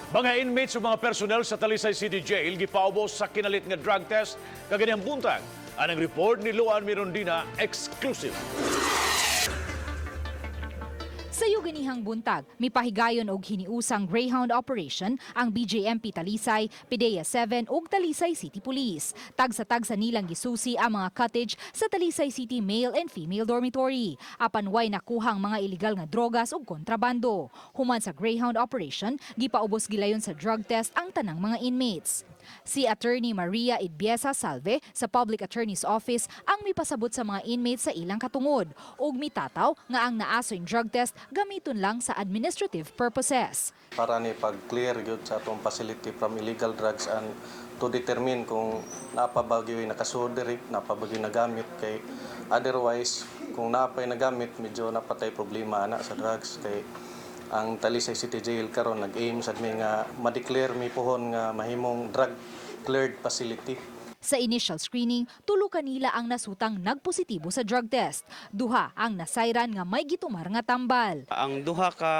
Mga inmates ug mga personnel sa Talisay City Jail gipaubos sa kinalit nga drug test kaganihang buntag. Anang report ni Luan Mirondina, exclusive. Sa ganihang buntag, mipahigayon og hiniusang Greyhound operation ang BJMP Talisay, PDEA 7 ug Talisay City Police. Tagsa-tagsa nilang gisusi ang mga cottage sa Talisay City Male and Female Dormitory. Apan way nakuhang mga illegal nga drogas ug kontrabando. Human sa Greyhound operation, gipaubos gilayon sa drug test ang tanang mga inmates. Si Attorney Maria Idbiesa Salve sa Public Attorney's Office ang mipasabot sa mga inmates sa ilang katungod ug mitataw nga ang naasoy drug test gamiton lang sa administrative purposes. Para ni pag-clear gyud sa atong facility from illegal drugs and to determine kung naa pa ba gyoy nakasuod diri, naa pa ba gyoy nagamit, kay otherwise kung naa pay nagamit, medyo naa pa tay problema ana sa drugs, kay ang Talisay City Jail karon nag-aim sad mi nga ma-declare mi pohon nga mahimong drug cleared facility. Sa initial screening, tulo kanila ang nasutang nagpositibo sa drug test. Duha ang nasayran nga may gitumar nga tambal. Ang duha ka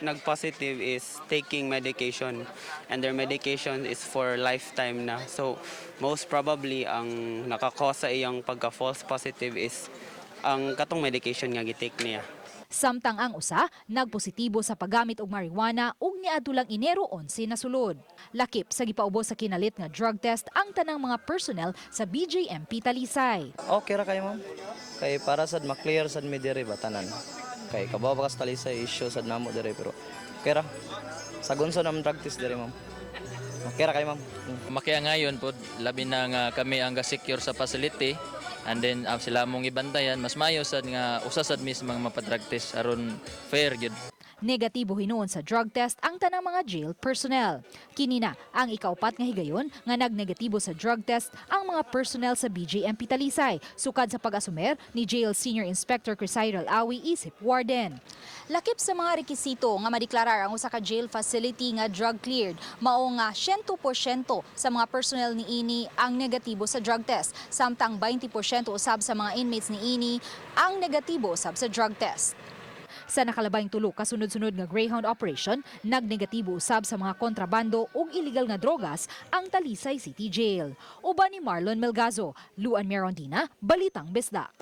nag-positive is taking medication and their medication is for lifetime na. So most probably ang nakakause sa iyang pagka false positive is ang katong medication nga gi-take niya. Samtang ang usa nagpositibo sa paggamit og marijuana ug niadto lang Enero 11 nasulod. Lakip sa gipaubos sa kinalit nga drug test ang tanang mga personnel sa BJMP Talisay. Okay ra kayo, ma'am. Kay para sad ma-clear sad mi diri ba tanan. Kay kabaw ba kas Talisay, issue sad namo diri, pero okay ra. Sa gunso nam drug test diri, ma'am. Okay ra kayo, ma'am. Makiangayon pod, labi na nga kami ang ga-secure sa facility and then sila mong ibantayan, mas maayo sad nga usa sad mismo ang mapadrug test aron fair gyud. Negatibo hinuon sa drug test ang tanang mga jail personnel. Kini na ang ikaupat nga higayon nga nagnegatibo sa drug test ang mga personnel sa BJMP Talisay, sukad sa pag-asumer ni Jail Senior Inspector Crisyrel Awi isip warden. Lakip sa mga rekisito nga madeklarar ang usa ka jail facility nga drug cleared, mao nga 100% sa mga personnel niini ang negatibo sa drug test, samtang 20% usab sa mga inmates niini ang negatibo usab sa drug test. Sa nakalabayng tulo kasunod-sunod nga Greyhound operation, nagnegatibo usab sa mga kontrabando ug illegal nga drogas ang Talisay City Jail. Uban ni Marlon Melgazo, Luan Merondina, Balitang Bisdak.